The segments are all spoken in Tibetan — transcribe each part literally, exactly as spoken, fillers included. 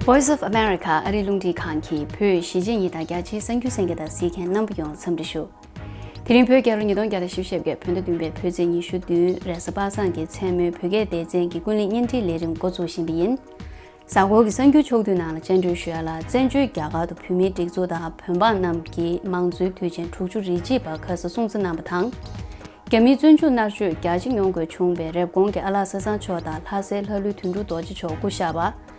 Voice of America ཨ་རིའི་རླུང་འཕྲིན་ཁང་གིས་བོད་གཞིས་བྱེས་གཉིས་དང་རྒྱ་ཆེའི་གསར་འགྱུར་གསན་མཁན་དང་གཟིགས་མཁན་རྣམ་པ་ཡོངས་ལ་འཚམས་འདྲི་ཞུ། དེ་རིང་བོད་རྒྱལ་ལོ་ཉིས་སྟོང་བརྒྱ་དང་བཞི་བཅུ་ཞེ་བརྒྱད་བོད་ཟླ་བདུན་པའི་བོད་ཚེས་ཉི་ཤུ་བདུན་རེས་གཟའ་པ་སངས་ཀྱི་མཚན་མོའི་བོད་སྐད་སྡེ་ཚན་གྱི་ཀུན་གླེང་བརྙན་འཕྲིན་ལས་རིམ་འགོ་འཛུགས་བཞིན་པ་ཡིན། གཟའ་འཁོར་གྱི་གསར་འགྱུར་ཕྱོགས་བསྡུས་ནང་ལ་སྤྱན་འབུལ་ཞུ་ཡ་ལ། བཙན་བྱོལ་རྒྱ་གར་དུ་བོད་མིའི་སྒྲིག་འཛུགས་དང་བོད་འབངས་རྣམས་ཀྱིས་མང་གཙོའི་དུས་ཆེན་དྲུག་ཅུ་རེ་གཅིག་པ་ཁ་ས་སྲུང་བརྩི་གནང་བ་དང་། རྒྱ་མིའི་བཙོན་འཇུག་མནར་གཅོད་རྒྱ་ཆེ་མྱོང་དགོས་བྱུང་བའི་རེབ་གོང་གི་ཨ་ལགས་སེ་བཟང་མཆོག་དང་ལྷ་སའི་ལྷ་ལུས་དོན་གྲུབ་རྡོ་རྗེ་མཆོག་སྐུ་གཤེགས་པ།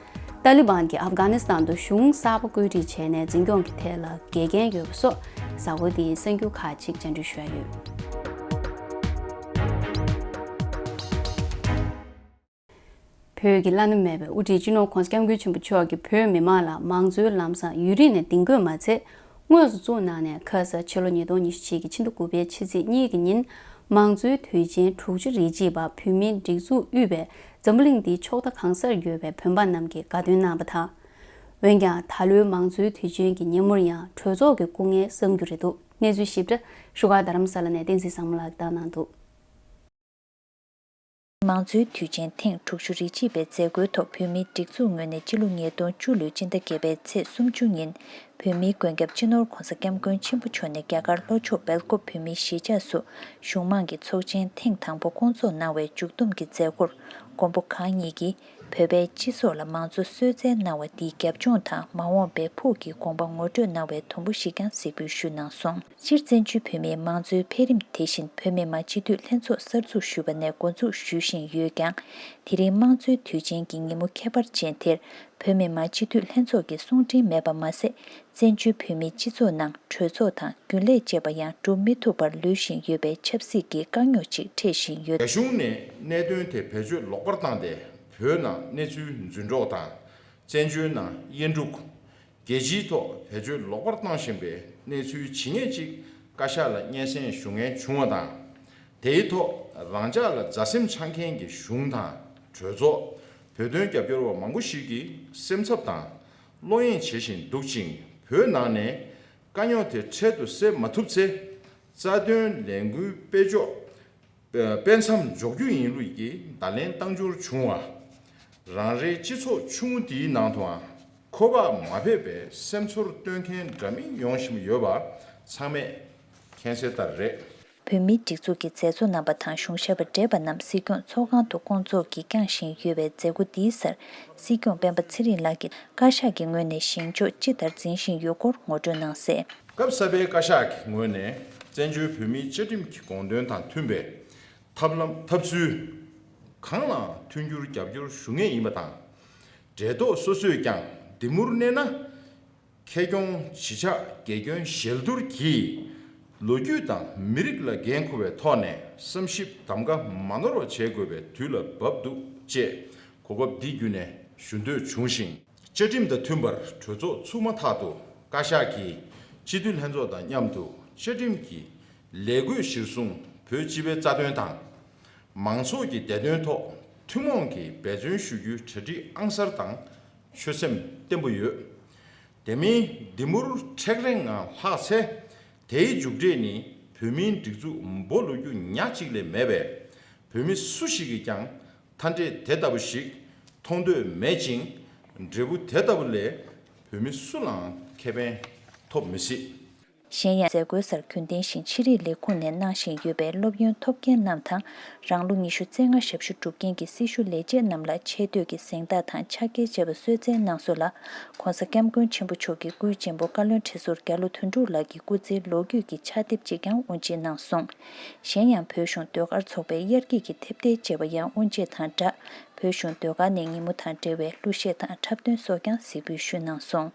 ཏཱ་ལི་བན་གྱིས་ཨབ་གྷ་ནི་སི་ཐན་དུ་གཞུང་གསར་པ་བཀོད་སྒྲིག་བྱས་ནས་འཛིན་སྐྱོང་གི་ཐད་ལ་འགལ་རྐྱེན་ཡོད་པ་སོགས་གཟའ་འཁོར་འདིའི་གསར་འགྱུར་ཁག་ཅིག་སྤྱན་འབུལ་ཞུ་ཡ་ཡོད། བོད་ཀྱི་བླ་ན་མེད་པའི་དབུ་ཁྲིད་སྤྱི་ནོར་༧གོང་ས་༧སྐྱབས་མགོན་ཆེན་པོ་མཆོག་གིས་བོད་མི་མང་ལ་མང་གཙོའི་ལམ་བཟང་ཡུན་རིང་ནས་ལྡིང་དགོས་མ་ཚད། དངོས་སུ་བཙུགས་གནང་ནས་ཁ་ས་ཕྱི་ལོ་ཉིས་སྟོང་ཉི་ཤུ་གཅིག་གི་ཕྱི་ཟླ་དགུ་པའི་ཕྱི་ཚེས་གཉིས་ཀྱི་ཉིན་མང་གཙོའི་དུས་ཆེན་དྲུག་ཅུ་རེ་གཅིག་པ་བོད་མིའི་སྒྲིག་འཛུགས་དབུས་པའི་འཛམ་བུ་གླིང་འདིའི་ཕྱོགས་མཐའ་གང་སར་ཡོད་པའི་བོད་པ་རྣམས་ཀྱིས་དགའ་སྟོན་གནང་བ་དང་། འོན་ཀྱང་ད་ལོའི་མང་གཙོའི་དུས་ཆེན་གྱི་ཉིན་མོར་ཡང་གྲོས་ཚོགས་ཀྱི་སྐུ་ངལ་གསང་རྒྱུ་རེད་འདུག་གནས་ཚུལ་ཞིབ་ཕྲ་བཞུགས་སྒར་རྡ་རམ་ས་ལ་ནས་བསྟན་འཛིན་བཟང་མོ་ལགས་ཀྱིས་བཏང་གནང་འདུག་མང་གཙོའི་དུས་ཆེན་ཐེངས་དྲུག་ཅུ་རེ་གཅིག་པའི་མཛད་སྒོའི་ཐོག་བོད་མིའི་སྒྲིག་འཛུགས་ངོས་ནས་སྤྱི་ལོ་ཉིས་སྟོང་བཅུ་ལོའི་སྤྱི་ཟླ་བརྒྱད་པའི་ཚེས་སུམ་ཅུ་ཉིན་བོད་མིའི་མགོན་སྐྱབས་སྤྱི་ནོར་༧གོང་ས་༧སྐྱབས་མགོན་ཆེན་པོ་མཆོག་ནས་རྒྱ་གར་ལྷོ་ཕྱོགས་སྦེལ་ཀོབ་བོད་མིའི་གཞིས་ཆགས་སུ་གཞུང་མང་གི་ཚོགས་ཆེན་ཐེངས་དང་པོ་བསྐོང་ཚོགས་གནང་བའི་མཇུག་བསྡོམས་ཀྱི་མཛད་སྒོར་མགོན་པོ་གང་ཉིད་ཀྱིས་བོད་པའི་སྤྱི་ཚོགས་ལ་མང་གཙོ་གསོལ་སྩལ་གནང་བ་འདིའི་རྒྱབ་ལྗོངས་དང་མ་འོངས་པའི་ཕུགས་ཀྱི་དགོངས་པ་ངོ་སྤྲོད་གནང་བའི་དུམ་བུ་ཞིག་ཀྱང་གཟིགས་འབུལ་ཞུས་གནང་སོང་། སྤྱིར་བཙན་བྱོལ་བོད་མིའི་མང་གཙོའི་འཕེལ་རིམ་དེ་བཞིན་བོད་མི་མང་སྤྱི་འཐུས་ལྷན་ཚོགས་གསར་འཛུགས་ཞུས་པ་ནས་འགོ་འཛུགས་ཞུ་བཞིན་ཡོད་ཀྱང་། དེ་རིང་དམངས་གཙོའི་དུས་ཆེན་གྱི་ཉིན་མོ་ཁྱད་པར་ཅན་དེར་བོད་མི་མང་སྤྱི་འཐུས་ལྷན་ཚོགས་ཀྱི་གསུང་འཕྲིན་མེད་པ་མ་ཟད། བཙན་བྱོལ་བོད་མིའི་སྤྱི་ཚོགས་ནང་གྲོས་ཚོགས་དང་རྒྱུན་ལས་བཅས་པ་ཡང་སྒྲུབ་མི་ཐུབ་པར་ལུས་བཞིན་ཡོད་པའི་ཆབ་སྲིད་ཀྱི་དཀའ་རྙོག་ཅིག་འཕྲད་བཞིན་ཡོད། རྒྱ་གཞུང་ནས་གནད་དོན་དེ་བེད་སྤྱོད་ལོག་པར་བཏང་སྟེ། བོད་ནང་གནས་ཚུལ་རྫུན་སྒྲོག་དང་། བཙན་བྱོལ་ནང་དབྱེན་དཀྲུག་རྒྱལ་སྤྱིའི་ཐོག་བེད་སྤྱོད་ལོག་པར་བཏང་བཞིན་པའི་གནས་ཚུལ་ཇི་སྙེད་ཅིག་བཀའ་ཤག་ལ་སྙན་སེང་ཞུ་མཁན་བྱུང་བ་དང་། དེའི་ཐོག་རང་ཅག་ལ་མཛའ་སེམས་འཆང་མཁན་གྱི་གཞུང་དང་གྲོས་ཚོགས། བོད་དོན་རྒྱབ་སྐྱོར་བ་མང་པོ་ཞིག་གིས་སེམས་འཚབ་དང་བློ་གཡེང་བྱེད་བཞིན་འདུག་ཅིང་། བོད་ནང་ནས་དཀའ་རྙོག་དེ་འཕྲལ་དུ་སེལ་མ་ཐུབ་ཚེ། རྩ་དོན་ལས་འགུལ་སྤེལ་ཕྱོགས། སྤེལ་མཚམས་འཇོག་རྒྱུ་ཡིན་ལུགས་ཀྱི་བརྡ་ལན་བཏང་འབྱོར་བྱུང་བ། རང་རེའི་སྤྱི་ཚོགས་ཆུང་ངུ་འདིའི་ནང་དུའང་ཁོ་པ་མ་ཕེབས་པའི་སེམས་ཚོར་སྟོན་མཁན་འདྲ་མིན་ཡོང་བཞིན་ཡོད་པ་ཚང་མས་མཁྱེན་གསལ་ལྟར་རེད། བོད་མིའི་སྒྲིག་འཛུགས་ཀྱི་མཛད་གཙོ་རྣམ་པ་དང་གཞུང་ཞབས་པ་བགྲེས་པ་རྣམས་སྲིད་སྐྱོང་ཚོགས་ཁང་དུ་བསྐོང་ཚོགས་ཀྱིས་བསྐྱངས་བཞིན་ཡོད་པའི་མཛད་སྒོ་འདིའི་སར་སྲིད་སྐྱོང་སྤེན་པ་ཚེ་རིང་ལགས་ཀྱིས་བཀའ་ཤག་གི་ངོས་ནས་བཞེངས་ཕྱོགས་ཅི་ལྟར་འཛིན་བཞིན་ཡོད་སྐོར་ངོ་སྤྲོད་གནང་གསལ། སྐབས་གསར་པའི་བཀའ་ཤག་གི་ངོས་ནས་བཙན་བྱོལ་བོད་མིའི་བཅའ་ཁྲིམས་ཀྱི་དགོངས་དོན་དང་མཐུན་པའི་ཐབས་ལམ་ཐབས་ཚུལ་གང་ལའང་མཐུན་འགྱུར་རྒྱབ་སྐྱོར་ཞུ་ངེས་ཡིན་པ་དང་། འབྲེལ་ཐོག་སོ་སོས་ཀྱང་འདི་མུར་གནས་ན། ཁེ་གྱོང་ཇི་ཆགས་དགེ་སྐྱོན་ཞལ་བསྡུར་གྱིས་ལོ་རྒྱུས་དང་མི་རིགས་ལ་འགན་འཁུར་བའི་ཐོག་ནས་བསམ་ཞིབ་གདམ་ག་མ་ནོར་བ་བྱེད་དགོས་པའི་དུས་ལ་བབ་འདུག་ཅེས་གོ་སྐབས་འདི་བརྒྱུད་ནས་ཞུ་འདོད་བྱུང་ཞིང་། བཅའ་ཁྲིམས་དང་མཐུན་པར་གྲོས་ཚོགས་ཚུགས་མ་ཐག་ཏུ་བཀའ་ཤག་གིས་སྤྱི་འཐུས་ལྷན་ཚོགས་དང་མཉམ་དུ་བཅའ་ཁྲིམས་ཀྱི་ལས་བགོས་གཞིར་བཟུང་བོད་སྤྱི་པའི་རྩ་དོན་དང་། མང་ཚོགས་ཀྱི་བདེ་དོན་ཐོག་ཐུན་མོང་གིས་འབད་བརྩོན་ཞུ་རྒྱུའི་གྲ་སྒྲིག་ཨང་གསར་དང་ཆོད་སེམས་བརྟན་པོ་ཡོད། དེ་མིན་འདི་མུར་མཁྲེགས་རེངས་ངང་ལྷག་ཚེ། དེའི་མཇུག་འབྲས་ནི་བོད་མིའི་སྒྲིག་འཛུགས་འབོ་ལོག་རྒྱུ་ཉག་གཅིག་ལས་མེད་པས། བོད་མི་སུ་ཞིག་གིས་ཀྱང་མཐའ་འབྲས་དེ་ལྟ་བུ་ཞིག་མཐོང་འདོད་མེད་ཅིང་། འབྲས་བུ་དེ་ལྟ་བུ་ལས་བོད་མི་སུ་ལའང་ཁེ་ཕན་ཐོབ་མི་སྲིད། གཞན་ཡང་མཛད་སྒོའི་སར་རྒྱུན་ལྡན་བཞིན་ཤེས་རིག་ལས་ཁུངས་ནས་གནང་བཞིན་ཡོད་པའི་སློབ་ཡོན་ཐོབ་མཁན་རྣམས་དང་། རང་ལོ་ཉི་ཤུ་རྩ་ལྔ་ཞབས་ཞུ་སྒྲུབ་མཁན་གྱི་སྲི་ཞུ་ལས་བྱེད་རྣམས་ལ་ཆེ་བསྟོད་ཀྱི་གཟེངས་རྟགས་དང་ཕྱག་འཁྱེར་བཅས་པ་གསོལ་སྩལ་གནང་སོང་ལ། ༸གོང་ས་༸སྐྱབས་མགོན་ཆེན་པོ་མཆོག་གི་སྐུའི་གཅེན་པོ་བཀའ་བློན་ཁྲི་ཟུར་རྒྱ་ལོ་དོན་གྲུབ་ལགས་ཀྱི་སྐུ་ཚེའི་ལོ་རྒྱུས་ཀྱི་ཕྱག་དེབ་ཅིག་ཀྱང་དབུ་འབྱེད་གནང་སོང་། གཞན་ཡང་བོད་གཞུང་ཟློས་གར་ཚོགས་པའི་དབྱར་སྐྱིད་ཀྱི་ཐེབས་རྟའི་བཅས་པ་ཡང་དབུ་འབྱེད་དང་སྦྲགས། བོད་གཞུང་ཟློས་གར་ནས་ཉིན་མོ་དང་འབྲེལ་བའི་གླུ་གཞས་དང་འཁྲབ་སྟོན་སོགས་ཀྱང་གཟིགས་འབུལ་ཞུས་གནང་སོང་།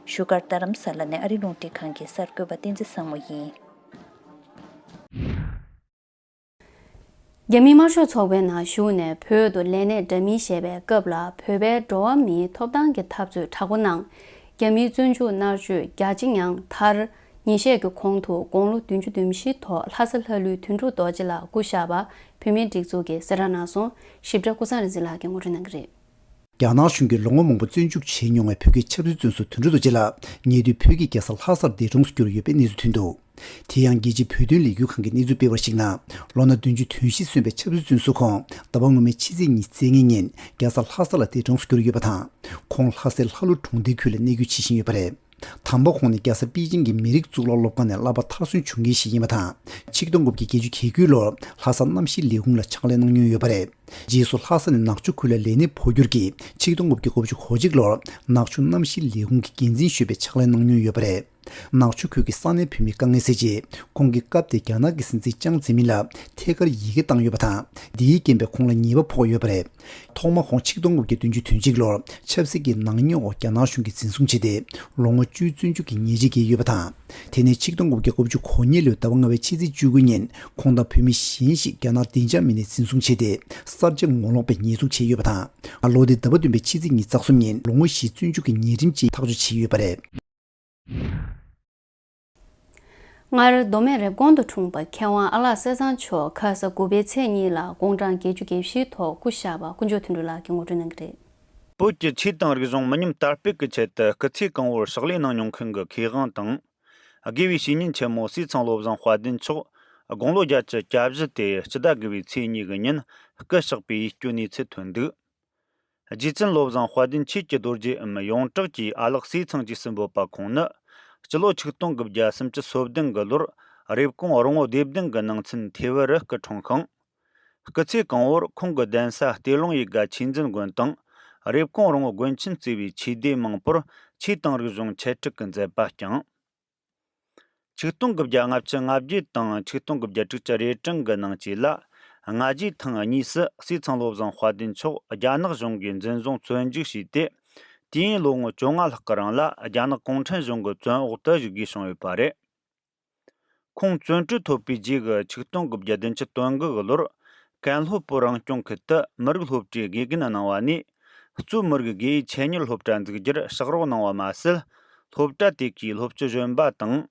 བཞུགས་སྒར་རྡ་རམ་ས་ལ་ནས་ཨ་རིའི་རླུང་འཕྲིན་ཁང་གི་གསར་འགོད་པ་བསྟན་འཛིན་བཟང་མོ་ཡིན། རྒྱ་མིའི་དམར་ཤོག་ཚོགས་པའི་ནང་ཞུགས་ནས་བོད་དུ་ལས་གནས་འདྲ་མིན་བཞེས་པའི་སྐབས་ལ་བོད་པའི་འགྲོ་བ་མིའི་ཐོབ་ཐང་གི་འཐབ་རྩོད་དྲག་པོ་གནང་། རྒྱ་མིའི་བཙོན་འཇུག་མནར་གཅོད་རྒྱ་ཆེ་མྱངས་མཐར། ཉིན་ཤས་ཀྱི་གོང་དུ་དགུང་ལོ་བདུན་ཅུ་དོན་བཞི་ཐོག་ལྷ་ས་ལྷ་ལུས་དོན་གྲུབ་རྡོ་རྗེ་ལགས་སྐུ་གཤེགས་པ་བོད་མིའི་སྒྲིག་འཛུགས་ཀྱིས་གསལ་བསྒྲགས་གནང་སོང་། ཞིབ་ཕྲ་ཀུན་བཟང་རིག་འཛིན་ལགས་ཀྱིས་ངོ་སྤྲོད་གནང་གི་རེད། རྒྱ་ནག་གཞུང་གིས་ལོ་ངོ་མང་པོ་བཙོན་འཇུག་བྱས་མྱོང་བའི་བོད་ཀྱི་ཆབ་སྲིད་བཙོན་ཟུར་དོན་གྲུབ་རྡོ་རྗེ་ལགས་ཉེ་དུས་བོད་ཀྱི་རྒྱལ་ས་ལྷ་སར་འདས་གྲོངས་སུ་གྱུར་ཡོད་པའི་གནས་ཚུལ་ཐོན་འདུག་དེ་ཡང་རྒྱལ་སྤྱིའི་བོད་དོན་ལས་འགུལ་ཁང་གིས་གནས་ཚུལ་སྤེལ་བར་གཞིགས་ན། ལོ་ན་བདུན་ཅུ་དོན་བཞི་སོན་པའི་ཆབ་སྲིད་བཙོན་ཟུར་ཁོང་ཟླ་བ་སྔོན་མའི་ཕྱི་ཚེས་ཉི་ཤུ་རྩ་ལྔ་ཉིན་རྒྱལ་ས་ལྷ་ས་ལ་འདས་གྲོངས་སུ་གྱུར་ཡོད་པ་དང་། ཁོང་ལྷ་སའི་ལྷ་ལུང་གྲོང་སྡེའི་ཁུལ་ལ་གནས་སྡོད་བྱེད་བཞིན་ཡོད་པ་རེད། དམ་པ་ཁོང་ནི་རྒྱལ་ས་པེ་ཅིང་གི་མི་རིགས་གཙུག་ལག་སློབ་ཁང་ནས་བསླབ་པ་མཐར་སོན་བྱུང་མཁན་ཞིག་ཡིན་པ་དང་། ཆིག་སྟོང་དགུ་བརྒྱ་བརྒྱད་ཅུ་གྱ་དགུའི་ལོར་ལྷ་ས་གནམ་གཤིས་ལས་ཁུངས་ལ་ཕྱག་ལས་གནང་མྱོང་ཡོད་པ་རེད། རྗེས་སུ་ལྷ་ས་ནས་ནག་ཆུ་ཁུལ་ལ་ལས་གནས་འཕོ་འགྱུར་གྱིས་ཆིག་སྟོང་དགུ་བརྒྱ་གོ་གཅིག་ལོར་ནག་ཆུ་གནམ་གཤིས་ལས་ཁུངས་ཀྱི་འགན་འཛིན་གཞོན་པའི་ཕྱག་ལས་གནང་མྱོང་ཡོད་པ་རེད། ནག་ཆུ་ཁུལ་གྱི་ས་གནས་བོད་མིའི་དཀའ་ངལ་སེལ་ཆེད། ཁོང་གིས་སྐབས་དེའི་རྒྱ་ནག་གི་སྲིད་འཛིན་ཅང་ཙེ་མིན་ལ་ཐད་ཀར་ཡི་གེ་བཏང་ཡོད་པ་དང་། འདིའི་རྐྱེན་པས་ཁོང་ལ་ཉེས་པ་ཕོག་ཡོད་པ་རེད། ཐོག་མར་ཁོང་ཆིག་སྟོང་དགུ་བརྒྱ་བདུན་ཅུ་དོན་གཅིག་ལོར་ཆབ་སྲིད་ཀྱི་ནག་ཉེས་འོག་རྒྱ་ནག་གཞུང་གིས་འཛིན་བཟུང་བྱས་ཏེ། ལོ་ངོ་བཅུའི་བཙོན་འཇུག་གི་ཉེས་ཆད་བཀལ་ཡོད་པ་དང་། དེ་ནས་ཆིག་སྟོང་དགུ་བརྒྱ་གོ་གཅིག་གོ་གཉིས་ལོའི་ཟླ་བ་ལྔ་པའི་ཕྱི་ཚེས་བཅུ་དགུ་ཉིན་ཁོང་དང་བོད་མི་གཞན་ཞིག་རྒྱ་ནག་བདེ་འཇགས་མི་སྣས་འཛིན་བཟུང་བྱས་ཏེ། གསར་བརྗེ་ངོ་ལོག་པའི་ཉེས་འཛུགས་བྱས་ཡོད་པ་དང་། ལོ་འདིའི་ཟླ་བ་བདུན་པའི་ཕྱི་ཚེས་ཉི་ཤུ་རྩ་གསུམ་ཉིན་ལོ་ངོ་བཞིའི་བཙོན་འཇུག་གི་ཉེས་ཁྲིམས་ཀྱིས་ཐག་གཅོད་བྱས་ཡོད་པ་རེད། སྔར་མདོ་སྨད་རེབ་གོང་དུ་འཁྲུངས་པ་མཁས་དབང་ཨ་ལགས་ཟས་གཙང་མཆོག་ཁ་ས་དགུ་པའི་ཚེས་གཉིས་ལ་དགུང་གྲངས་བརྒྱད་ཅུ་གྱ་བཞིའི་ཐོག་སྐུ་གཤེགས་པ་དཀོན་མཆོག་དོན་གྲུབ་ལགས་ཀྱིས་ངོ་སྤྲོད་གནང་གི་རེད། བོད་ཀྱི་ཆོས་དང་རིག་གཞུང་མི་ཉམས་དར་སྤེལ་གྱི་ཆེད་དུ་སྐུ་ཚེ་གང་བོར་ཕྱག་ལས་གནང་མྱོང་མཁན་གྱི་མཁས་དབང་དང་། དགེ་བའི་བཤེས་གཉེན་ཆེན་མོ་ཟས་གཙང་བློ་བཟང་དཔལ་ལྡན་མཆོག་དགུང་ལོ་བརྒྱད་ཅུ་གྱ་བཞི་སྟེ་སྤྱི་ཟླ་དགུ་པའི་ཚེས་གཉིས་ཀྱི་ཉིན་སྐུ་གཤེགས་པའི་ཡིད་སྐྱོའི་གནས་ཚུལ་ཐོན་འདུག་རྗེ་བཙུན་བློ་བཟང་དཔལ་ལྡན་ཆོས་ཀྱི་རྡོ་རྗེའམ་ཡོངས་གྲགས་ཀྱི་ཨ་ལགས་ཟས་གཙང་རྗེས་སུ་འབོད་པ་ཁོང་ནི། སྤྱི་ལོ་ཆིག་སྟོང་དགུ་བརྒྱ་སུམ་ཅུ་སོ་བདུན་གྱི་ལོར་རེབ་གོང་རོང་བོ་སྡེ་བདུན་གྱི་ནང་ཚན་ཐེ་བི་རུ་སྐུ་འཁྲུངས་ཤིང་། སྐུ་ཚེ་གང་བོར་ཁོང་གི་གདན་ས་སྟེ་ལུང་ཡུལ་དགའ་ཆོས་འཛིན་དགོན་དང་། རེབ་གོང་རོང་བོ་དགོན་ཆེན་གཙོས་པའི་ཆོས་སྡེ་མང་པོར་ཆོས་དང་རིག་གཞུང་འཆད་ཁྲིད་ཀྱི་མཛད་པ་བསྐྱངས། ཆིག་སྟོང་དགུ་བརྒྱ་ལྔ་བཅུ་ང་བརྒྱད་དང་ཆིག་སྟོང་དགུ་བརྒྱ་དྲུག་ཅུ་རེ་གྲངས་ཀྱི་ནང་བཅས་ལ། སྔ་རྗེས་ཐེངས་གཉིས་སུ་ཟས་གཙང་བློ་བཟང་དཔལ་ལྡན་མཆོག་རྒྱ་ནག་གཞུང་གིས་འཛིན་བཟུང་བཙོན་འཇུག་བྱས་ཏེ། དུས་ཡུན་ལོ་ངོ་བཅོ་ལྔ་ལྷག་གི་རིང་ལ་རྒྱ་ནག་གུང་ཁྲན་གཞུང་གི་བཙོན་འོག་ཏུ་བཞུགས་དགོས་བྱུང་ཡོད་པ་རེད། ཁོང་བཙོན་གྲོལ་ཐོབ་པའི་རྗེས་ཀྱི་ཆིག་སྟོང་དགུ་བརྒྱ་བདུན་ཅུ་དོན་དགུ་གི་ལོར། ཀན་ལྷོ་བོད་རང་སྐྱོང་ཁུལ་དུ་མི་རིགས་སློབ་གྲྭའི་དགེ་རྒན་གནང་བ་ནས། གཙོས་མི་རིགས་དགེ་ཡིག་ཆེད་གཉེར་སློབ་གྲྭ་འཛུགས་རྒྱུར་ཕྱག་རོགས་གནང་བ་མ་ཟད། སློབ་གྲྭ་དེ་གའི་སློབ་སྤྱི་གཞོན་པ་དང་།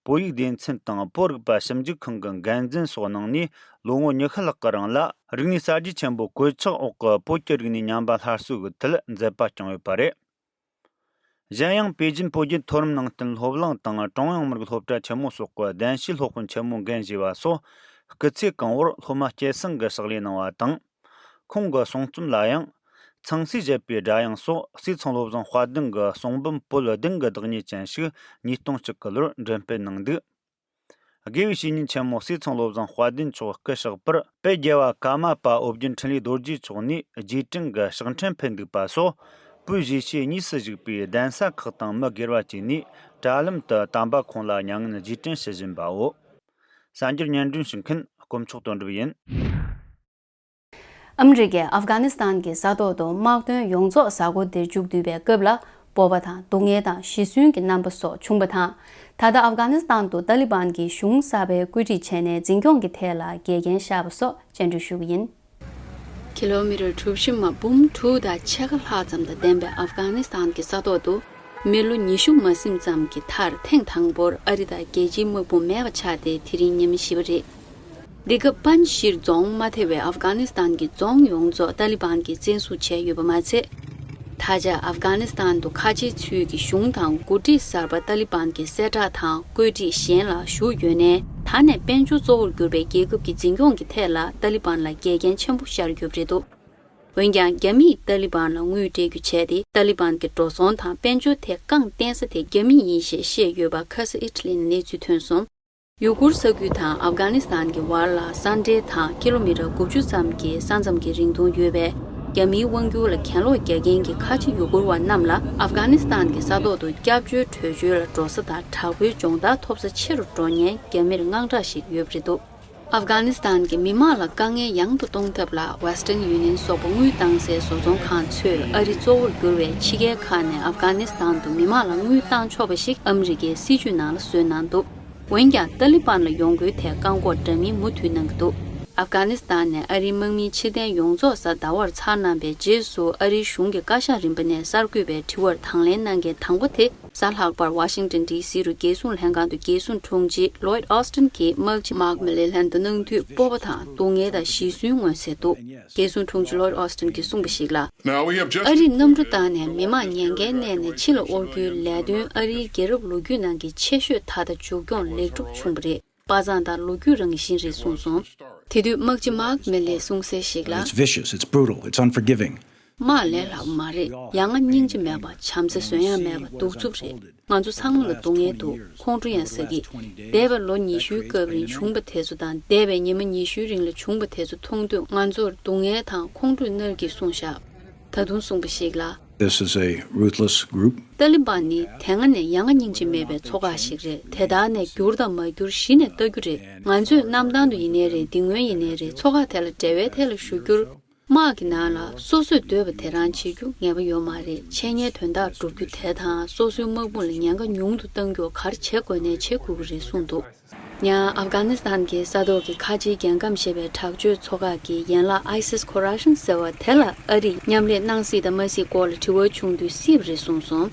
བོད་ཡིག་སྡེ་ཚན་དང་བོད་རིག་པ་ཞིབ་འཇུག་ཁང་གི་འགན་འཛིན་སོགས་གནང་ནས། ལོ་ངོ་ཉི་ཤུ་ལྷག་གི་རིང་ལ། རིག་གནས་གསར་བརྗེ་ཆེན་པོ་གོད་ཆག་འོག་གི་བོད་ཀྱི་རིག་གནས་ཉམས་པ་སླར་གསོ་གི་ཐད་མཛད་པ་བསྐྱངས་ཡོད་པ་རེད། གཞན་ཡང་། པེ་ཅིན་བོད་བརྒྱུད་མཐོ་རིམ་ནང་བསྟན་སློབ་གླིང་དང་ཀྲུང་དབྱང་མི་རིགས་སློབ་གྲྭ་ཆེན་མོ་སོགས་ཀྱི་གདན་ཞུའི་སློབ་དཔོན་ཆེན་མོའི་འགན་བཞེས་པ་སོགས། སྐུ་ཚེ་གང་བོར་སློབ་མ་སྐྱེད་སྲིང་གི་ཕྱག་ལས་གནང་བ་དང་། ཁོང་གི་གསུང་རྩོམ་ལ་ཡང་། ཚངས་སྲས་བཞད་པའི་སྒྲ་དབྱངས་སོགས་ཟས་གཙང་བློ་བཟང་དཔལ་ལྡན་གྱི་གསུང་འབུམ་པོད་བདུན་གྱི་བདག་ཉིད་ཅན་ཞིག་ཉིས་སྟོང་གཅིག་གི་ལོར་འགྲེམས་སྤེལ་གནང་འདུག་དགེ་བའི་བཤེས་གཉེན་ཆེན་མོ་ཟས་གཙང་བློ་བཟང་དཔལ་ལྡན་མཆོག་སྐུ་གཤེགས་པར། དཔལ་རྒྱལ་བ་ཀརྨ་པ་ཨོ་རྒྱན་འཕྲིན་ལས་རྡོ་རྗེ་མཆོག་ནས་རྗེས་དྲན་གྱི་ཕྱག་འཕྲིན་ཕུལ་འདུག་པ་སོགས། བོད་གཞིས་བྱེས་གཉིས་སུ་བཞུགས་པའི་གདན་ས་ཁག་དང་མི་སྒེར་བ་བཅས་ནས་དྲ་ལམ་དུ་དམ་པ་ཁོང་ལ་མྱ་ངན་རྗེས་དྲན་ཞུ་བཞིན་པའོ། གསར་འགྱུར་སྙན་སྒྲོན་ཞུ་མཁན་དཀོན་མཆོག་དོན་གྲུབ་ཡིན། ཨ་མི་རི་ཀས་ཨབ་གྷ་ནི་སི་ཐན་གྱི་ས་ཐོག་ཏུ་དམག་དོན་ཡོངས་རྫོགས་གཟའ་འཁོར་འདིར་མཇུག་བསྡུས་པའི་སྐབས་ལ། སྤོབས་པ་དང་སྡུག་བསྔལ་དང་ཞི་གསོན་གྱི་རྣམ་པ་སོགས་བྱུང་བ་དང་། ད་ལྟ་ཨབ་གྷ་ནི་སི་ཐན་དུ་ཏཱ་ལི་བན་གྱིས་གཞུང་གསར་པའི་བཀོད་སྒྲིག་བྱས་ནས་འཛིན་སྐྱོང་གི་ཐད་ལ་འགལ་རྐྱེན་བཞག་པ་སོགས་སྤྱན་འགྲོལ་ཞུ་གི་ཡིན། ཀི་ལོ་མི་ཊར་གྲུ་བཞི་མ་འབུམ་དྲུག་དང་ཕྱེད་ཀ་ལྷག་ཙམ་དང་ལྡན་པའི་ཨབ་གྷ་ནི་སི་ཐན་གྱི་ས་ཐོག་ཏུ། མི་ལོ་ཉི་ཤུ་མ་ཟིན་ཙམ་གྱི་མཐར་ཐེངས་དང་པོར་ཨ་རི་དང་རྒྱལ་སྤྱིའི་དམག་དཔུང་མེད་པ་ཆགས་ཏེ་དེ་རིང་ཉི་མ་བཞི་པ་རེད། འདི་སྐབས་པན་ཤིར་རྫོང་མ་ཐེ་བའི་ཨབ་གྷ་ནི་སི་ཐན་གྱི་རྫོང་ཡོངས་རྫོགས་ཏཱ་ལི་བན་གྱིས་བཙན་བཟུང་བྱས་ཡོད་པ་མ་ཚད། ད་ཆ་ཨབ་གྷ་ནི་སི་ཐན་དུ་ཁ་ཆེའི་ཚུལ་གྱི་གཞུང་དང་འགོ་ཁྲིད་གསར་པ་ཏཱ་ལི་བན་གྱི་གསལ་བསྒྲགས་དང་བཀོད་སྒྲིག་གཞན་ལ་ཞུགས་ཡོད་ནའི། ད་ནས་དཔལ་འབྱོར་གཙོ་བོར་གྱུར་པའི་རྒྱལ་ཁབ་ཀྱི་འཛིན་སྐྱོང་གི་ཐད་ལ་ཏཱ་ལི་བན་ལ་འགལ་རྐྱེན་ཆེན་པོ་ཤར་ཡོད་པ་རེད་འདུག་འོན་ཀྱང་། རྒྱ་མིས་ཏཱ་ལི་བན་ལ་དངུལ་སྤྲད་རྒྱུ་བྱས་ཏེ། ཏཱ་ལི་བན་གྱི་འགྲོ་སོང་དང་དཔལ་འབྱོར་ཐད་རྐང་བརྟེན་ས་དེ་རྒྱ་མི་ཡིན་ཞེས་བཤད་ཡོད་པ་ཁ་ས་ཨི་ཊ་ལི་ནས་གནས་ཚུལ་ཐོན་སོང་། ཡུ་གུར་ས་ཁུལ་དང་ཨབ་གྷ་ནི་སི་ཐན་གྱི་བར་ལ་ས་འབྲེལ་དང་ཀི་ལོ་མི་ཊར་དགུ་བཅུ་ཙམ་གྱི་ས་མཚམས་ཀྱི་རིང་ཐུང་ཡོད་པས། རྒྱ་མིའི་དབང་སྒྱུར་ལ་གྱེན་ལོག་རྒྱག་མཁན་གྱི་ཁ་ཆེ་ཡུ་གུར་བ་རྣམས་ལ་ཨབ་གྷ་ནི་སི་ཐན་གྱི་ས་ཐོག་ཏུ་སྐྱབས་བཅོལ་བྲོས་བྱོལ་ལ་འགྲོ་ས་དང་དྲག་པོའི་སྦྱོང་བརྡར་ཐོབ་ས་ཆེ་རུ་འགྲོ་ཉེན་རྒྱ་མིར་དངངས་སྐྲག་ཞིག་ཡོད་པ་རེད་འདུག་ཨབ་གྷ་ནི་སི་ཐན་གྱི་མི་མང་ལ་དཀའ་ངལ་ཡང་དུ་གཏོང་ཐབས་ལ་Western Union སོགས་པ་དངུལ་བཏང་སའི་བཟོ་ཚོང་ཁང་ཚོས་ཨ་རི་གཙོ་བོར་གྱུར་བའི་ཕྱི་རྒྱལ་ཁག་ནས་ཨབ་གྷ་ནི་སི་ཐན་དུ་མི་མང་ལ་དངུལ་བཏང་ཆོག་པ་ཞིག་ཨ་མི་རི་ཀའི་སྲིད་ཇུས་ནང་ལ་བཟོས་གནང་འདུག་འོན་ཀྱང་ཏཱ་ལི་བན་ལ་ཡོང་སྒོའི་ཐད་བཀག་འགོག་འདྲ་མིན་མུ་མཐུད་གནང་གི་འདུག་ཨབ་གྷ་ནི་སི་ཐན་ནས་ཨ་རིའི་དམག་མིའི་ཕྱིར་འཐེན་ཡོངས་རྫོགས་གཟའ་ཟླ་བར་ཚར་གནང་པའི་རྗེས་སུ། ཨ་རིའི་གཞུང་གི་བཀའ་ཤག་རིམ་པ་ནས་གསར་འགོད་པའི་དྲི་བར་དང་ལེན་གནང་མཁན་དང་པོ་དེ་ གཟའ་ལྷག་པར་ཝ་ཤིང་ཏོན་ཌི་སི་རུ་རྒྱལ་སྲུང་ལྷན་ཁང་དུ་རྒྱལ་སྲུང་དྲུང་ཆེ་ལོའིད་ཨོ་སྟིན་གྱིས་དམག་སྤྱི་མཱག་མི་ལེ་ལན་དུ་གནང་དུས་སྤོབས་པ་དང་སྡུག་བསྔལ་དང་ཞི་བསུན་མངོན་གསལ་འདུག་རྒྱལ་སྲུང་དྲུང་ཆེ་ལོའིད་ཨོ་སྟིན་གྱིས་གསུངས་པ་ཞིག་ལ། Now we have just ཨ་རིས་གནམ་གྲུ་བཏང་ནས་མི་མང་ཉེན་ཁའི་གནས་ནས་ཕྱི་ལ་དབོར་རྒྱུའི་ལས་དོན་ཨ་རིའི་རྒྱལ་རབས་ལོ་རྒྱུས་ནང་གི་ཆེ་ཤོས་མཐའ་དག་མཇུག་སྐྱོང་ལེགས་གྲུབ་བྱུང་བ་རེད། དཔའ་མཛངས་དང་ལོ་རྒྱུས་རང་བཞིན་རེད་གསུངས་སོང་། དེ་དུས་དམག་སྤྱི་མཱག་མི་ལེས་གསུངས་གསལ་ཞིག་ལ། It's vicious, it's brutal, it's unforgiving. དམག་ལས་སླ་པོ་མ་རེད། ཡ་ང་སྙིང་རྗེ་མེད་པ། བྱམས་བརྩེ་བཟོད་ཡ་མེད་པ། གདུག་རྩུབ་རེད། ང་ཚོ་ཚང་མ་ལ་སྡུག་བསྔལ་འདུག་ཁོང་ཁྲོ་ཡང་ཟ་གི། འདས་པའི་ལོ་ཉི་ཤུའི་སྐབས་རིང་བྱུང་བ་དེ་ཚོ་དང་འདས་པའི་ཉི་མ་ཉི་ཤུའི་རིང་ལ་བྱུང་བ་དེ་ཚོ་མཐོང་དུས་ང་ཚོར་སྡུག་བསྔལ་དང་ཁོང་ཁྲོས་མནར་གྱིས་གསུངས་བཞག་ད་དུང་གསུངས་པ་ཞིག་ལ། This is a ruthless group. ཏཱ་ལི་བན་ནི་དེ་སྔ་ནས་ཡ་ང་སྙིང་རྗེ་མེད་པའི་ཚོགས་ཁག་ཞིག་རེད། དེ་དག་ནས་བསྒྱུར་དང་མ་བསྒྱུར་གཞི་ནས་ལྟ་རྒྱུ་རེད། ང་ཚོས་གནམ་ཐང་དུ་ཡིན་ནའི་རེད། འདི་སྔོན་ཡིན་ནའི་རེད། ཚོགས་ཁག་དེ་ལ་འབྲེལ་བའི་ཐད་ལ་ཞུ་རྒྱུར། དམག་གི་ནང་ལ་སོ་སོས་འདོད་པ་དེ་རང་བྱེད་རྒྱུ་ངེས་པ་ཡོད་མ་རེད། འཆད་ཉན་དོན་དག་སྒྲུབ་རྒྱུ་དེ་དང་སོ་སོའི་དམག་དཔུང་ལ་ཉེན་ཁ་ཉུང་དུ་གཏང་རྒྱུར་ག་རེ་བྱེད་དགོས་ནའི་བྱེད་དགོས་ཀྱི་རེད་གསུངས་འདུག་ཡང་ཨབ་གྷ་ནི་སི་ཐན་གྱི་ས་ཐོག་གི་ཁ་ཆེའི་རྒྱལ་ཁམས་ཞེས་པའི་དྲག་སྤྱོད་ཚོགས་ཁག་གི་ཡན་ལག་ཨའི་སིས་ཁོ་ར་ཤན་ཟེར་བ་དེ་ལ་ཨ་རིས་མཉམ་ལས་གནང་སྲིད་དང་མ་སྲིད་སྐོར་ལ་དྲི་བ་བྱུང་དུས་སྲིད་པ་རེད་གསུངས་སོང་།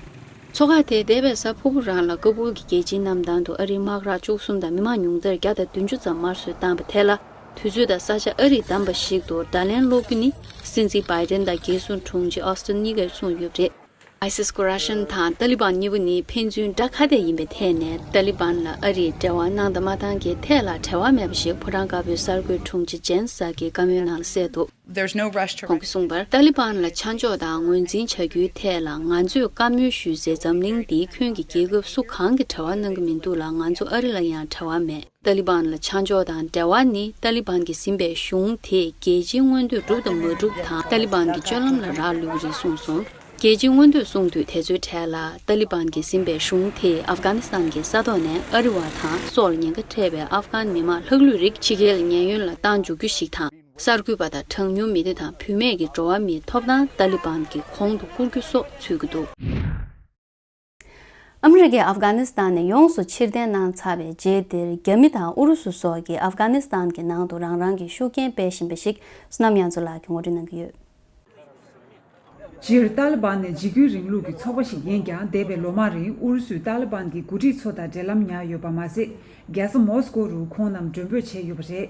ཚོགས་ཁག་དེས་འདས་པའི་གཟའ་ཕུར་བུ་རང་ལ་ཀ་བུལ་གྱི་རྒྱལ་སྤྱིའི་གནམ་ཐང་དུ་ཨ་རིའི་དམག་རགས་བཅུ་གསུམ་དང་མི་མང་ཉུང་མཐར་བརྒྱ་དང་བདུན་ཅུ་ཙམ་དམར་གསོད་བཏང་བ་དེ་ལ། དུས་ཚོད་དང་ས་ཆ་ཨ་རིས་བདམས་པ་ཞིག་ཏུ་བརྡ་ལན་སློག་རྒྱུ་ནི་སྲིད་འཛིན་བྷའི་ཏན་དང་རྒྱལ་སྲུང་དྲུང་ཆེ་ཨོ་སྟིན་གཉིས་ཀས་གསུངས་ཡོད་པ་རེད། ཨའི་སིས་ཁོ་ར་ཤན་དང་ཏཱ་ལི་བན་གཉིས་པོ་ནི་ཕན་ཚུན་དགྲ་ཁ་གཏད་ཡིན་པའི་ཐད་ནས་ཏཱ་ལི་བན་ལ་ཨ་རིས་འབྲེལ་བ་གནང་དང་མ་གནང་གི་ཐད་ལ་བྲེལ་བ་མེད་པ་ཞིག་ཕོ་བྲང་དཀར་པོའི་གསར་འགོད་དྲུང་ཆེ་ཇེན་སཱ་གིས་བཀའ་མོལ་ནང་ལ་གསལ་འདུག There's no rush to ཁོང་གིས་གསུངས་པར། ཏཱ་ལི་བན་ལ་ཆ་འཇོག་དང་ངོས་འཛིན་བྱ་རྒྱུའི་ཐད་ལ་ང་ཚོས་བཀའ་མོལ་ཞུས་ཚེ་འཛམ་གླིང་འདིའི་ཁྱོན་གྱི་རྒྱལ་ཁབ་སུ་གང་གིས་བྲེལ་བ་གནང་གི་མི་འདུག་ལ། ང་ཚོ་ཨ་རི་ལ་ཡང་བྲེལ་བ་མེད། ཏཱ་ལི་བན་ལ་ཆ་འཇོག་དང་འབྲེལ་བ་ནི་ཏཱ་ལི་བན་གྱིས་ཟིན་པའི་གཞུང་དེས་རྒྱལ་སྤྱིའི་མངོན་འདོད་འགྲུབ་དང་མ་འགྲུབ་དང་ཏཱ་ལི་བན་གྱི་སྤྱོད་ལམ་ལ་རག་ལུས་ཀྱི་རེད་གསུངས་སོང་། རྒྱལ་སྤྱིའི་མངོན་འདོད་གསུངས་དུས་དེ་ཚོའི་གྲས་ལ་ཏཱ་ལི་བན་གྱིས་ཟིན་པའི་གཞུང་དེས་ཨབ་གྷ་ནི་སི་ཐན་གྱི་ས་ཐོག་ནས་ཨ་རི་བ་དང་སྲོག་ལ་ཉེན་ཁ་འཕྲད་པའི་ཨབ་གྷན་མི་མང་ལྷག་ལུས་རིགས་ཕྱི་རྒྱལ་ལ་ཉེན་གཡོལ་ལ་བཏང་འཇུག་རྒྱུ་ཞིག་དང་། གསར་འགོད་པ་དང་གྲངས་ཉུང་མི་སྡེ་དང་བུད་མེད་ཀྱི་འགྲོ་བ་མིའི་ཐོབ་ཐང་ཏཱ་ལི་བན་གྱིས་གོང་དུ་བཀུར་རྒྱུ་སོགས་ཚུད་ཀྱི་འདུག་ཨ་མི་རི་ཀས་ཨབ་གྷ་ནི་སི་ཐན་ནས་ཡོངས་སུ་ཕྱིར་འཐེན་གནང་ཚར་བའི་རྗེས་འདིར་རྒྱ་མི་དང་ཨུ་རུ་སུ་སོགས་ཀྱིས་ཨབ་གྷ་ནི་སི་ཐན་གྱི་ནང་དུ་རང་རང་གི་ཤུགས་རྐྱེན་སྤེལ་བཞིན་པ་ཞིག་བསོད་ནམས་དབྱངས་མཚོ་ལགས་ཀྱིས་ངོ་སྤྲོད་གནང་གི་ཡོད། སྤྱིར་ཏཱ་ལི་བན་ནི་འཇིགས་སྐུལ་རིང་ལུགས་ཀྱི་ཚོགས་པ་ཞིག་ཡིན་ཀྱང་། འདས་པའི་ལོ་མང་རིང་ཨུ་རུ་སུས་ཏཱ་ལི་བན་གྱི་འགོ་ཁྲིད་ཚོ་དང་འབྲེལ་ལམ་ཉར་ཡོད་པ་མ་ཟད། རྒྱལ་ས་མོ་སི་ཀོ་རུ་ཁོང་རྣམས་མགྲོན་འབོད་བྱས་ཡོད་པ་རེད།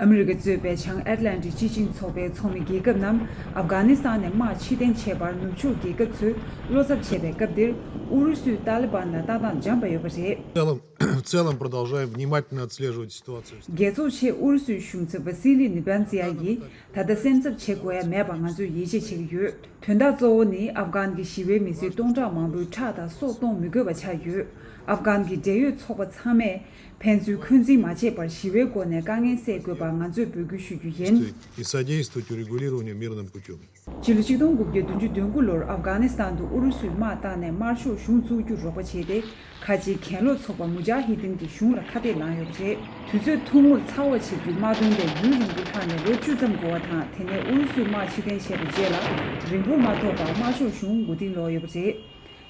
ཨ་མི་རི་ཀ་གཙོས་པའི་བྱང་ཨེཊ་ལན་ཊིག་སྤྱི་བྱིངས་ཚོགས་པའི་ཚོགས་མི་རྒྱལ་ཁབ་རྣམས་ཨབ་གྷ་ནི་སི་ཐན་ནས་དམག་ཕྱིར་འཐེན་བྱས་པར་ནུབ་ཕྱོགས་རྒྱལ་ཁབ་ཚོས་བློ་འཚབ་བྱས་པའི་སྐབས་འདིར། ཨུ་རུ་སུས་ཏཱ་ལི་བན་ལ་ལྟ་སྟངས་འཇམ་པ་ཡོད་པ་རེད། В целом, в целом продолжаем внимательно отслеживать ситуацию. རྒྱལ་ཚོགས་ཆེད་ཨུ་རུ་སུའི་གཞུང་ཚབ་ཝ་སི་ལི་ནི་བན་ཛི་ཡ་ཡིས། ད་ལྟ་སེམས་འཚབ་བྱེད་དགོས་ཡ་མེད་པ་ང་ཚོས་ཡིད་ཆེས་བྱེད་ཀྱི་ཡོད། དོན་དག་གཙོ་བོ་ནི་ཨབ་གྷན་གྱི་ཞི་བའི་མི་སེར་སྟོང་ཕྲག་མང་པོའི་ཁྲག་དང་སྲོག་གཏོང་མི་དགོས་པ་ཆགས་ཡོད། ཨབ་གྷན་གྱི་འབྲེལ་ཡོད་ཚོགས་པ་ཚང་མས་ཕན་ཚུན་འཁོན་འཛིན་མ་བྱེད་པར་ཞི་བའི་སྒོ་ནས་དཀའ་ངལ་སེལ་དགོས་པ་ང་ཚོས་འབོད་སྐུལ་ཞུ་རྒྱུ་ཡིན། И содействовать урегулированию мирным путём. སྤྱི་ལོ་ཆིག་སྟོང་དགུ་བརྒྱ་བདུན་ཅུ་དོན་དགུ་ལོར་ཨབ་གྷ་ནི་སི་ཐན་དུ་ཨུ་རུ་སུས་དམག་བཏང་ནས་དམར་ཤོག་གཞུང་བཙུགས་རྒྱུར་རོགས་པ་བྱས་ཏེ། ཁ་ཆེའི་གྱེན་ལོག་ཚོགས་པ་མུ་ཇཱ་ཧི་དིན་གྱི་གཞུང་ལ་ཁ་གཏད་ལངས་ཡོད་པ་རེད། དུས་ཚོད་ཐུང་ངུར་ཚར་བ་བྱེད་རྒྱུའི་དམག་དོན་དེ་ཡུན་རིང་པོ་ལྷག་ནས་ལོ་བཅུ་ཙམ་འགོར་བ་དང་། དེ་ནས་ཨུ་རུ་སུས་དམག་ཕྱིར་འཐེན་བྱས་པའི་རྗེས་ལ། རིང་པོར་མ་ཐོགས་པར་དམར་ཤོག་གཞུང་མགོ་རྟིང་སློག་ཡོད་པ་རེད།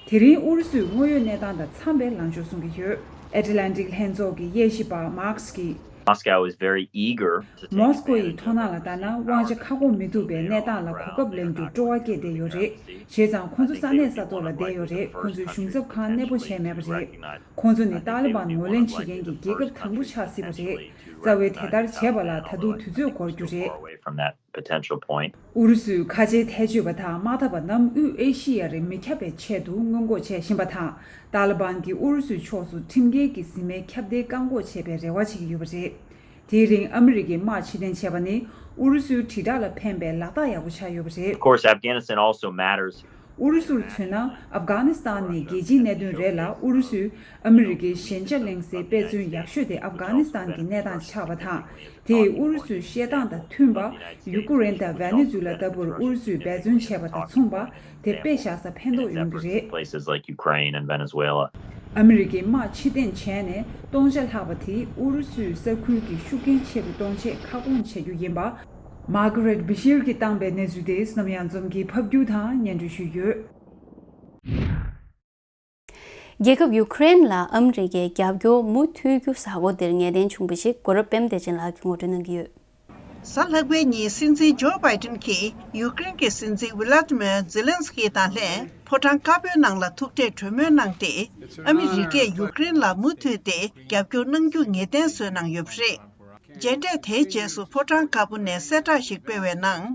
དེ་རིང་ཨུ་རུ་སུས་དངོས་ཡོད་གནས་སྟངས་དང་འཚམས་པའི་ལངས་ཕྱོགས་བཟུང་གི་ཡོད། ཨེཊ་ལན་ཊིག་ལྷན་ཚོགས་ཀྱི་དབྱེ་ཞིབ་པ་མཱག་སི་ཀྱིས། Moscow is very eager to take advantage of its power to advance our defense. མོ་སི་ཀོ་ཡི་མཐོང་སྣང་ལ་ལྟར་ན། དབང་ཆ་ཁ་སྐོང་མི་ཐུབ་པའི་གནས་སྟངས་ལ་གོ་སྐབས་ལེན་རྒྱུར་སྤྲོ་བ་སྐྱེས་བསྡད་ཡོད་རེད། བྱས་ཙང་ཁོང་ཚོ་ས་གནས་ས་ཐོག་ལ་བསྡད་ཡོད་རེད། ཁོང་ཚོས་གཞུང་ཚབ་ཁང་གནས་སྤོ་བྱས་མེད་པ་རེད། ཁོང་ཚོ་ནི་ཏཱ་ལི་བན་ངོས་ལེན་བྱེད་མཁན་གྱི་རྒྱལ་ཁབ་དང་པོ་ཆགས་སྲིད་པ་རེད། རྩ་བའི་དེ་ལྟར་བྱས་པ་ལ་ད་དུང་དུས་ཚོད་འགོར་རྒྱུ་རེད། From that potential point. ཨུ་རུ་སུས་ཁ་ཆེའི་ཐལ་ཆོད་པ་དང་དམག་འཐབ་པ་རྣམས་དབུས་ཨེ་ཤི་ཡ་རེ་མི་ཁྱབ་པའི་ཆེད་དུ་སྔོན་འགོག་བྱེད་བཞིན་པ་དང་། ཏཱ་ལི་བན་གྱིས་ཨུ་རུ་སུའི་ཕྱོགས་སུ་ཁྲིམས་འགལ་གྱི་འཛིན་མའི་ཁྱབ་གདལ་བཀག་འགོག་བྱེད་པའི་རེ་བ་བྱེད་ཀྱི་ཡོད་པ་རེད། དེའི་རིང་ཨ་མི་རི་ཀས་དམག་ཕྱིར་འཐེན་བྱས་པ་ནི་ཨུ་རུ་སུའི་དྲིལ་བསྒྲགས་ལ་ཕན་པའི་ལག་རྟགས་ཡག་པོ་ཆགས་ཡོད་པ་རེད། Of course, Afghanistan also matters. ཨུ་རུ་སུར་མཚོན་ན། ཨབ་གྷ་ནི་སི་ཐན་ནི་རྒྱལ་སྤྱིའི་གནད་དོན་རེད་ལ། ཨུ་རུ་སུས་ཨ་མི་རི་ཀའི་ཞན་ཆ་གླེང་སའི་དཔེ་མཚོན་ཡག་ཤོས་དེ་ཨབ་གྷ་ནི་སི་ཐན་གྱི་གནས་སྟངས་ཆགས་པ་དང་། དེས་ཨུ་རུ་སུའི་བཤད་སྟངས་དང་མཐུན་པ། ཡུ་ཀེ་རེན་དང་ཝེ་ནེ་ཛུ་ལ་ལྟ་བུར་ཨུ་རུ་སུས་འབད་བརྩོན་བྱས་པ་དང་མཚུངས་པ། དེ་དཔེ་བཞག་ས་ཕན་ཐོགས་ཡོང་གི་རེད། Places like Ukraine and Venezuela. ཨ་མི་རི་ཀས་དམག་ཕྱིར་འཐེན་བྱས་ནས་སྟོང་ཆ་ལྷག་པ་དེས་ཨུ་རུ་སུའི་ས་ཁུལ་གྱི་ཤུགས་རྐྱེན་ཆེ་རུ་གཏོང་ཆེད་ཁ་སྐོང་བྱེད་རྒྱུ་ཡིན་པ། མཱ་ག་རེད་བི་ཤེར་གྱིས་བཏང་པའི་གནས་ཚུལ་དེ་བསོད་ནམས་གཡང་འཛོམས་ཀྱིས་ཕབ་སྒྱུར་དང་སྙན་སྒྲོན་ཞུས་ཡོད། རྒྱལ་ཁབ་ཡུ་ཀེ་རེན་ལ་ཨ་མི་རི་ཀའི་རྒྱབ་སྐྱོར་མུ་མཐུད་རྒྱུ་གཟའ་འཁོར་འདིར་ངེས་གཏན་བྱུང་བ་ཞིག་གོ་རབ་པད་མ་བདེ་ཆེན་ལགས་ཀྱིས་ངོ་སྤྲོད་གནང་གི་ཡོད། གཟའ་ལྷག་པའི་ཉིན་སྲིད་འཛིན་ཇོ་བྷའི་ཏིན་གྱིས་ཡུཀ་རེན་གྱི་སྲིད་འཛིན་ཝི་ལ་ཏི་མིར་ཛེ་ལན་སི་ཀི་དང་ལྷན་ཕོ་བྲང་དཀར་པོའི་ནང་ལ་ཐུག་འཕྲད་གྲོས་མོལ་གནང་སྟེ། ཨ་མི་རི་ཀས་ཡུཀ་རེན་ལ་མུ་མཐུད་དེ་རྒྱབ་སྐྱོར་གནང་རྒྱུ་ངེས་གཏན་བཟོས་གནང་ཡོད་པ་རེད། མཇལ་འཕྲད་དེའི་རྗེས་སུ་ཕོ་བྲང་དཀར་པོ་ནས་གསལ་བསྒྲགས་ཤིག་སྤེལ་བའི་ནང་།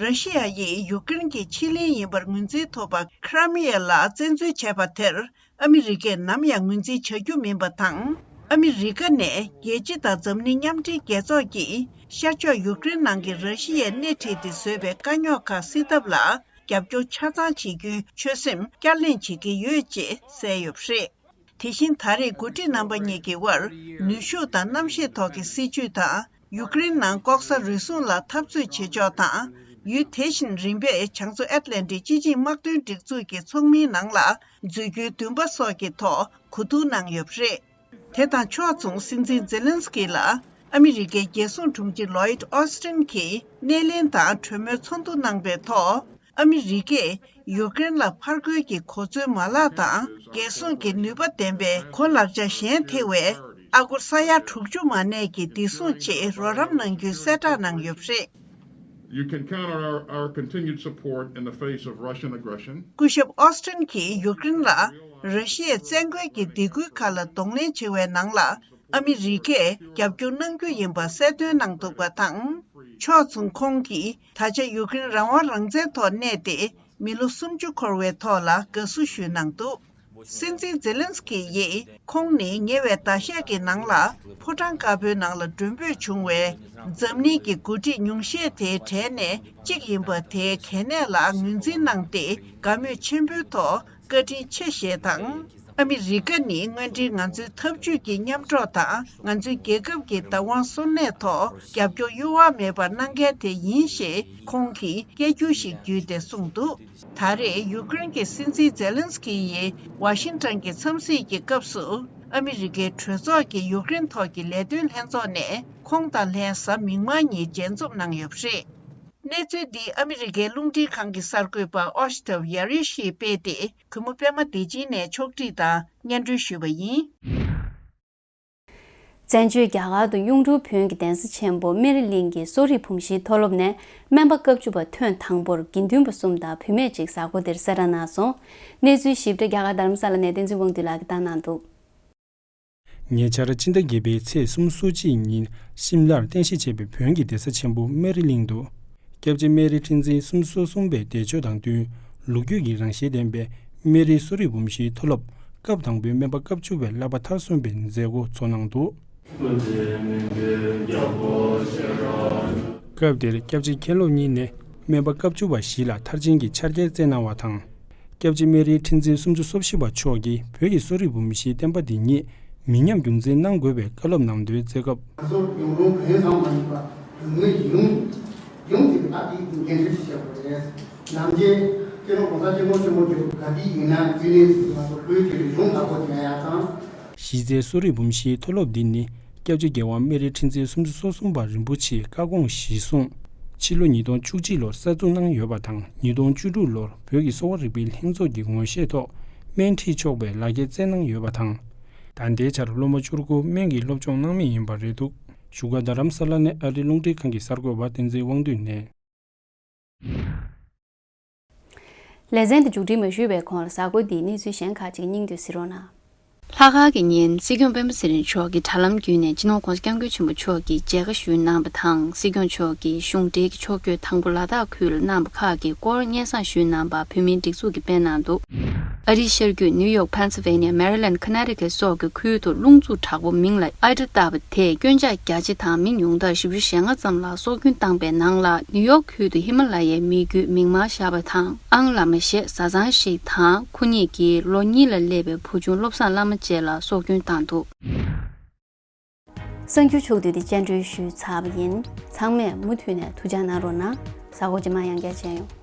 ར་ཤི་ཡ་ཡིས་ཡུཀ་རེན་གྱི་ཕྱི་གླིང་ཡིན་པར་ངོས་འཛིན་ཐོབ་པ་ཁི་ར་མི་ཡ་ལ་བཙན་འཛུལ་བྱས་པ་དེར། ཨ་མི་རི་ཀས་ནམ་ཡང་ངོས་འཛིན་བྱ་རྒྱུ་མིན་པ་དང་། ཨ་མི་རི་ཀ་ནས་རྒྱལ་སྤྱི་དང་འཛམ་གླིང་མཉམ་འབྲེལ་རྒྱལ་ཚོགས་ཀྱིས་ཤར་ཕྱོགས་ཡུཀ་རེན་ནང་གི་ར་ཤི་ཡའི་སྣེ་ཁྲིད་དེ་བཟོས་པའི་དཀའ་རྙོག་ཁག་སེལ་ཐབས་ལ་རྒྱབ་སྐྱོར་ཆ་ཚང་བྱེད་རྒྱུའི་ཆོད་སེམས་བསྐྱར་གླེང་བྱེད་ཀྱི་ཡོད་ཅེས་གསལ་ཡོད་པ་རེད། དེ་བཞིན་ད་རེས་འགོ་ཁྲིད་རྣམ་པ་གཉིས་ཀྱི་དབར་ནུས་ཤུགས་དང་གནམ་གཤིས་ཐོག་གི་སྲིད་ཇུས་དང་། ཡུཀ་རེན་ནང་ལྐོག་ཟ་རུལ་སུངས་ལ་འཐབ་རྩོད་བྱེད་ཕྱོགས་དང་། ཡུལ་དེ་བཞིན་རིམ་པས་བྱང་མཚོ་ཨེཊ་ལན་ཊིག་སྤྱི་ཆིངས་དམག་དོན་སྒྲིག་འཛུགས་ཀྱི་ཚོགས་མིའི་ནང་ལ་འཛུལ་རྒྱུའི་འདུན་པ་སོགས་ཀྱི་ཐོག་གོ་བསྡུར་གནང་ཡོད་པ་རེད། དེ་དང་ཕྱོགས་མཚུངས་སྲིད་འཛིན་ཛེ་ལན་སི་ཀི་ལ་ཨ་མི་རི་ཀའི་རྒྱལ་སྲུང་དྲུང་ཆེ་ལོའིད་ཨོ་སི་ཏིན་གྱིས་སྣེ་ལེན་དང་གྲོས་མོལ་ཚོགས་འདུ་གནང་པའི་ཐོག་ཨ་མི་རི་ཀས་ཡུཀ་རེན་ལ་ཕར་རྒོལ་གྱི་གོ་མཚོན་མ་ལག་དང་། རྒྱལ་སྲུང་གི་ནུས་པ་ལྡན་པའི་གོ་ལག་ཆ་གཞན་ཐེ་བའི་ཨ་སྒོར་ས་ཡ་དྲུག་ཅུ་མ་གནས་ཀྱི་བདེ་སྲུང་ཆེད་རོགས་རམ་གནང་རྒྱུའི་གསལ་བསྒྲགས་གནང་ཡོད་པ་རེད། You can count on our, our continued support in the face of Russian aggression. སྐུ་ཞབས་ཨོ་སི་ཏིན་གྱིས་ཡུཀ་རེན་ལ་ར་ཤི་ཡའི་བཙན་རྒོལ་གྱི་སྡིགས་སྐུལ་ཁག་ལ་གདོང་ལེན་བྱེད་པའི་ནང་ལ། ཨ་མི་རི་ཀས་རྒྱབ་སྐྱོར་གནང་རྒྱུ་ཡིན་པ་གསལ་སྟོན་གནང་འདུག་པ་དང་། ཕྱོགས་མཚུངས་ཁོང་གིས་ད་ཆ་ཡུཀ་རེན་རང་དབང་རང་བཙན་ཐོག་གནས་ཏེ་མི་ལོ་སུམ་ཅུ་འཁོར་བའི་ཐོག་ལ་དགའ་བསུ་ཞུས་གནང་འདུག་སྲིད་འཛིན་ཛེ་ལན་སི་ཀི་ཡིས་ཁོང་ནི་ཉེ་བའི་ཟླ་ཤས་ཀྱི་ནང་ལ་ཕོ་བྲང་དཀར་པོའི་ནང་ལ་མགྲོན་འབོད་བྱུང་བའི་འཛམ་གླིང་གི་འགོ་ཁྲིད་ཉུང་ཤས་དེའི་གྲས་ནས་གཅིག་ཡིན་པ་དེའི་གལ་གནད་ལ་ངོས་འཛིན་གནང་སྟེ། དགའ་མོས་ཆེན་པོའི་ཐོག་བཀའ་དྲིན་ཆེ་ཞེས་དང་། ཨ་མི་རི་ཀ་ནི་དངོས་འབྲེལ་ང་ཚོའི་འཐབ་ཇུས་ཀྱི་མཉམ་སྒྲོག་དང་། ང་ཚོའི་རྒྱལ་ཁབ་ཀྱི་བདག་དབང་སྲུང་གནས་ཐོག་རྒྱབ་སྐྱོར་གཡོ་བ་མེད་པར་གནང་མཁན་དེ་ཡིན་ཞེས་ཁོང་གིས་སྐད་སྒྱུར་ཞིག་བརྒྱུད་དེ་གསུངས་འདུག་ད་རེས་ཡུཀ་རེན་གྱི་སྲིད་འཛིན་ཛེ་ལན་སི་ཀི་ཡིས་ཝ་ཤིང་ཊོན་གྱི་འཚམས་གཟིགས་ཀྱི་སྐབས་སུ། ཨ་མི་རི་ཀའི་གྲོས་ཚོགས་ཀྱི་ཡུཀ་རེན་ཐོག་གི་ལས་དོན་ལྷན་ཚོགས་ནས་ཁོང་དང་ལྷན་གཟའ་མིག་དམར་ཉིན་མཇལ་འཛོམས་གནང་ཡོད་པ་རེད། གནས་ཚུལ་འདི་ཨ་མི་རི་ཀའི་རླུང་འཕྲིན་ཁང་གི་གསར་འགོད་པ་ཨོ་ཤི་ཐབ་ཡ་རི་ཤིས་སྤེལ་ཏེ། གུས་མོ་པད་མ་བདེ་ཆེན་ནས་ཕྱོགས་སྒྲིག་དང་སྙན་སྒྲོན་ཞུས་པ་ཡིན། བཙན་བྱོལ་རྒྱ་གར་དུ་གཡུང་དྲུང་བོན་གྱི་གདན་ས་ཆེན་པོ་སྨན་རི་གླིང་གི་གསོ་རིག་འབུམ་བཞིའི་མཐོ་སློབ་ནས་སྨན་པ་དཀའ་བཅུ་པ་ཐོན་དང་པོར་དགེ་འདུན་པ་གསུམ་དང་བུད་མེད་ཅིག་གཟའ་འཁོར་འདིར་གསལ་བསྒྲགས་གནང་སོང་། གནས་ཚུལ་ཞིབ་ཕྲ་རྒྱ་གར་རྡ་རམ་ས་ལ་ནས་བསྟན་འཛིན་དབང་འདུས་ལགས་ཀྱིས་བཏང་གནང་འདུག་ཉེ་ཆར་ཕྱི་ཟླ་བརྒྱད་པའི་ཚེས་སོ་གཅིག་ཉིན་ཤིམ་ལར་རྟེན་གཞི་བྱས་པའི་བོན་གྱི་གདན་ས་ཆེན་པོ་སྨན་རི་གླིང་དུ། སྐྱབས་རྗེ་སྨན་རི་ཁྲི་འཛིན་སུམ་ཅུ་སོ་གསུམ་པའི་འདས་མཆོད་དང་བསྟུན། ལོ་རྒྱུས་ཀྱི་རང་བཞིན་ལྡན་པའི་སྨན་རིའི་གསོ་རིག་འབུམ་བཞིའི་མཐོ་སློབ་སྐབས་དང་པོའི་སྨན་པ་དཀའ་བཅུ་པའི་བསླབ་པ་མཐར་སོན་པའི་མཛད་སྒོ་ཚོགས་གནང་འདུག་སྐབས་དེར་སྐྱབས་རྗེ་མཁན་སློབ་གཉིས་ནས་སྨན་པ་དཀའ་བཅུ་པ་བཞི་ལ་མཐར་ཕྱིན་གྱི་ཕྱག་འཁྱེར་བསྩལ་གནང་བ་དང་། སྐྱབས་རྗེ་སྨན་རིའི་ཁྲི་འཛིན་སུམ་ཅུ་སོ་བཞི་པ་མཆོག་གིས་བོད་ཀྱི་གསོ་རིག་འབུམ་བཞིའི་བསྟན་པ་འདི་ཉིད་མི་ཉམས་རྒྱུན་འཛིན་གནང་དགོས་པའི་བཀའ་སློབ་གནང་དོན་བརྩད་སྐབས། ང་ཚོ་ཡུང་རུང་བོན་ཚང་མ་ཡིན་པ་བོད་མི་ཡོངས་ཡོངས་ཀྱིས་ད་འདི་འགན་འཁྲི་ཞིག་བཞག་དགོས་རེད། ནམ་རྒྱུན་སྤྱི་ནོར་གོང་ས་སྐྱབས་མགོན་ཆེན་པོ་མཆོག་ག་དུས་ཡིན་ན་འཛིན་རེས་ང་ཚོ་བོད་ཀྱི་རིག་གཞུང་བདག་པོ་བྱེད་ཡག་དང་། གཞི་རྩའི་གསོ་རིག་འབུམ་བཞིའི་མཐོ་སློབ་འདི་ནི་སྐྱབས་རྗེ་རྒྱལ་དབང་སྨན་རི་ཁྲི་འཛིན་སུམ་ཅུ་སོ་གསུམ་པ་རིན་པོ་ཆེའི་བཀའ་དགོངས་གཞིར་བཟུང་། ཕྱི་ལོ་ཉིས་སྟོང་བཅུ་གཅིག་ལོར་གསར་འཛུགས་གནང་ཡོད་པ་དང་། ཉིས་སྟོང་བཅུ་དྲུག་ལོར་བོད་ཀྱི་གསོ་བ་རིག་པའི་ལྷན་ཚོགས་ཀྱི་ངོ་ཤེས་ཐོག་སྨན་ཁྲིད་ཆོག་པའི་ལག་འཁྱེར་བསྩལ་གནང་ཡོད་པ་དང་། ད་ལྟའི་ཆར་སློབ་མ་བཅུ་དགུ་སྨན་གྱི་སློབ་སྦྱོང་གནང་མུས་ཡིན་པ་རེད་འདུག་བཞུགས་སྒར་རྡ་རམ་ས་ལ་ནས་ཨ་རིའི་རླུང་འཕྲིན་ཁང་གི་གསར་འགོད་པ་བསྟན་འཛིན་དབང་འདུས་ནས། ལེ་ཚན་འདི་མཇུག་སྒྲིལ་མ་ཞུས་པའི་གོང་ལ་གཟའ་འཁོར་འདིའི་གནས་ཚུལ་གཞན་ཁག་ཅིག་སྙིང་བསྡུས་གཟིགས་རོགས་གནང་། ལྷག་དཀར་གྱི་ཉིན་སྲིད་སྐྱོང་སྤེན་པ་ཚེ་རིང་མཆོག་གིས་དྲ་ལམ་བརྒྱུད་ནས་སྤྱི་ནོར་༸གོང་ས་༸སྐྱབས་མགོན་ཆེན་པོ་མཆོག་གིས་མཇལ་ཁ་ཞུས་གནང་བ་དང་། སྲིད་སྐྱོང་མཆོག་གིས་གཞུང་འབྲེལ་གྱི་ཕྱོགས་བསྐྱོད་དང་པོ་ལ་དྭགས་ཁུལ་ལ་གནང་བ་ཁག་གི་སྐོར་སྙན་སེང་ཞུས་གནང་བ་བོད་མིའི་སྒྲིག་འཛུགས་ཀྱིས་སྤེལ་གནང་འདུག་ཨ་རིའི་ཤར་རྒྱུད་ནིའུ་ཡོག་ཕེན་སིལ་ཝེ་ནི་ཡ། མེ་རི་ལེན་ཌི། ཁོ་ནེ་ཊི་ཀེ་ཊི་སོགས་ཀྱི་ཁུལ་དུ་རླུང་འཚུབ་དྲག་པོ་མིང་ལ་ཨའི་ཌྲ་བཏགས་པ་དེས་སྐྱོན་ཆག་རྒྱ་ཆེ་དང་མི་ཉུང་མཐར་བཞི་བཅུ་ཞེ་ལྔ་ཙམ་ལ་སྲོག་སྐྱོན་བཏང་པའི་ནང་ལ། ནིའུ་ཡོག་ཁུལ་དུ་ཧི་མ་ལ་ཡའི་མི་རྒྱུད་མིག་དམར་ཤར་བ་དང་། ཨང་བླ་མ་ཞེས་བཟའ་ཚང་ཞིག་དང་། ཁོ་གཉིས་ཀྱི་ལོ་གཉིས་ལ་སླེབས་པའི་བུ་ཆུང་བློ་བཟང་བླ་མ་བཅས་ལ་སྲོག་སྐྱོན་བཏང་འདུག་གསར་འགྱུར་ཕྱོགས་བསྡུས་དེ་སྤྱན་འབུལ་ཞུས་ཚར་བ་ཡིན། ཚང་མས་མུ་མཐུད་ནས་ཐུགས་ཅག་གནང་རོགས་གནང་། གཟའ་འཁོར་རྗེས་མ་ཡང་བསྐྱར་མཇལ་ཡོང་།